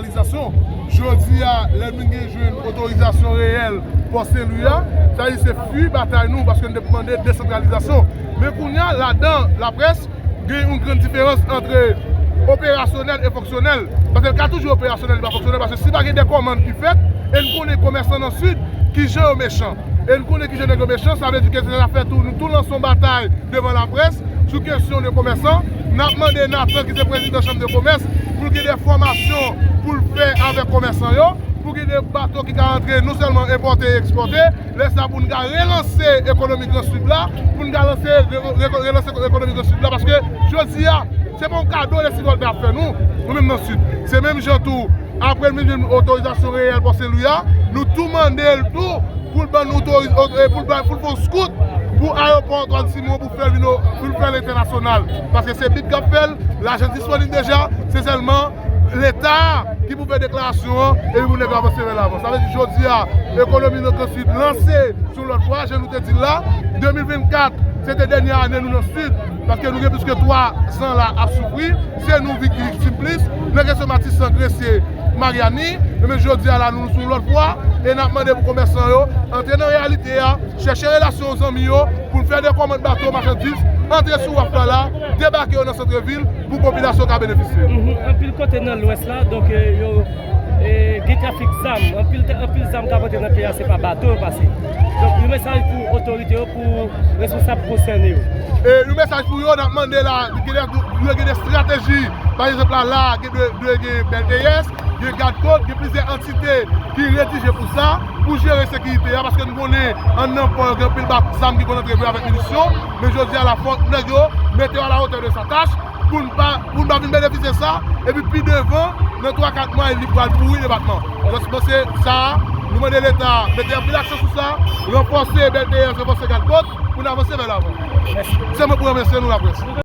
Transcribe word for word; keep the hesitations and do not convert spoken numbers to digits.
Desantralizasyon. Jodi a, lè nou gen jwenn otorizasyon reyèl Pò Sen Lwi a, sa vle di se fwi batay nou, paske nou te mande desantralizasyon. Men kounye a, ladan laprès, gen yon gran diferans ant operasyonèl e fonksyonèl. Paske l ka toujou operasyonèl, li pa fonksyonèl, paske si pa gen de kòmann ki fèt, e n konnen komèsan nan Sid, kijan yo mechan. E n konnen kijan nèg yo mechan, sa vle di ke se sa fè tou, nou tou lanse yon batay devan laprès sou kesyon de komèsan. N ap mande Nathan, ki se prezidan chanm de komès, pou l gen de fòmasyon pou l fè avèk komèsan yo, pou gen de bato ki ka antre non sèlman enpòte e ekspòte, lè sa pou n ka relanse ekonomi Gran Sid la, pou n ka lanse, re-, re-, relanse ekonomi Gran Sid la, paske jodi a, se pa yon kado Leslie Voltaire ap fè nou, nou menm nan Sid. Se menm jan tou, apre l vin jwenn otorizasyon reyèl Pò Sen Lwi a, nou tou mande l tou pou l ban nou otoriz-, o-, e pou l ban, pou l fè yon scout pou ayewopò Antwàn Simon pou fè l vin o-, pou l fè l entènasyonal. Paske se bid k ap fè l, lajan disponib deja, se sèlman Leta ki pou fè deklarasyon an, epi pou nèg yo avanse vè lavan. Sa vle di jodi a, ekonomi nan Gran Sid lanse sou lòt vwa, jan nou te di l la. De mil vennkat, se te dènye ane nou nan Sid, paske nou gen plis ke twa zan la ap soufri. Se nou ki viktim plis. Nan kesyon Matisan, Gresye, Maryani, men jodi a la, nou sou lòt vwa, e n ap mande pou komèsan yo antre nan reyalite a, chèche relasyon zanmi yo, pou n fè de kòmann bato machandiz, antre sou waf la la, debake yo nan santrevil, pou popilasyon ka benefisye. Mhm. Anpil kote nan Lwès la, donk, eh, yo, eh, gen trafik zam. Anpil, anpil zam k ap antre nan peyi a, se pa bato yo pase. Donk, yon mesaj pou otorite yo, pou responsab konsène yo. E yon mesaj pou yo, n ap mande la, gen de, dwe gen de estrateji. Pa egzanp, la, la, gen dwe, dwe gen B L T S, gen gad kot, gen plizyè antite ki redije pou sa, pou jere sekirite a, paske nou konnen anndan pò yo gen anpil bak zam ki konn antre vre avèk minisyon, men jodi a la fòk nèg yo mete yo à la hauteur de sa tâche, pou n pa, pou n pa vin benefisye sa, epi pi devan, nan twa kat mwa, li pral pouri depatman. Donk, se sa, nou mande Leta mete anpil aksyon sou sa, ranfòse B L T S, ranfòse gad kot, pou n avanse vè lavan. Mèsi. Se mwen pou remèsye nou, laprès.